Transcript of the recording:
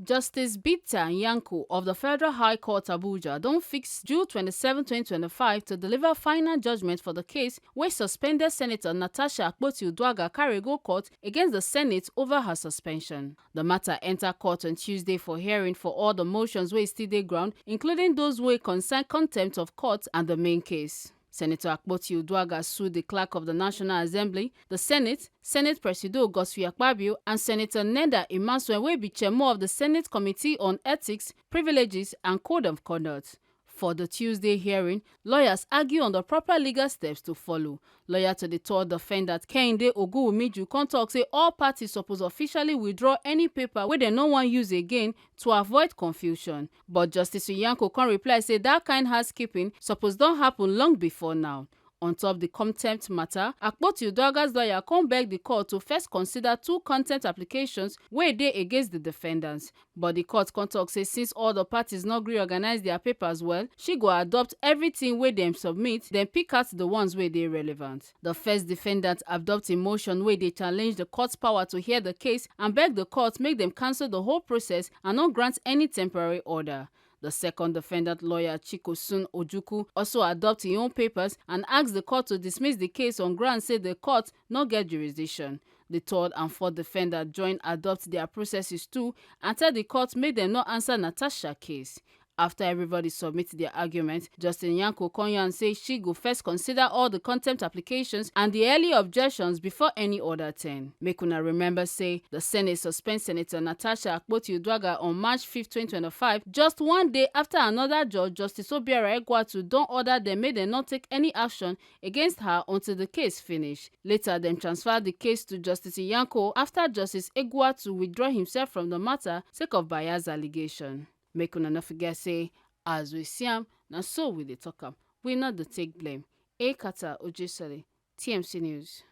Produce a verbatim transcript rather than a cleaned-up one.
Justice Bitta Nyako of the Federal High Court Abuja don fix June twenty-seven, twenty twenty-five to deliver final judgment for the case wey suspended Senator Natasha Akpoti-Uduaghan carry go court against the Senate over her suspension. The matter enter court on Tuesday for hearing for all the motions wey still dey ground, including those wey concern contempt of court and the main case. Senator Akpoti-Uduaghan sued the Clerk of the National Assembly, the Senate, Senate Presido Godswill Akpabio, and Senator Neda Imasuen, wey be chairman of the Senate Committee on Ethics, Privileges, and Code of Conduct. For the Tuesday hearing, lawyers argue on the proper legal steps to follow. Lawyer to the third defendant, Kehinde Ogunwumiju, come talk say all parties suppose officially withdraw any paper wey dem no wan use again to avoid confusion. But Justice Nyako come reply say that kind housekeeping suppose don happen long before now. On top the contempt matter, Akpoti-Uduaghan's lawyer come beg the court to first consider two contempt applications wey dey against the defendants. But the court come talk say since all the parties no gree organize their papers well, she go adopt everything wey dem submit, then pick out the ones wey dey relevant. The first defendant adopt a motion wey dey challenge the court's power to hear the case and beg the court make dem cancel the whole process and no grant any temporary order. The second defendant lawyer, Chikosun Ojukwu, also adopt im own papers and ask the court to dismiss the case on grounds say the court no get jurisdiction. The third and fourth defendant join adopt their processes too and tell the court make dem no answer Natasha case. After everybody submit their argument, Justice Nyako come yarn say she go first consider all the contempt applications and the early objections before any other turn. Make una remember say the Senate suspend Senator Natasha Akpoti-Uduaghan on March fifth, twenty twenty-five, just one day after another judge, Justice Obiora Egwuatu, don order dem make dem no take any action against her until the case finish. Later, dem transfer the case to Justice Nyako after Justice Egwuatu withdraw himself from the matter sake of bias allegation. Make una no forget say, as we see am, na so we dey talk am. We no dey take blame. Ekata Ojesale, T M C News.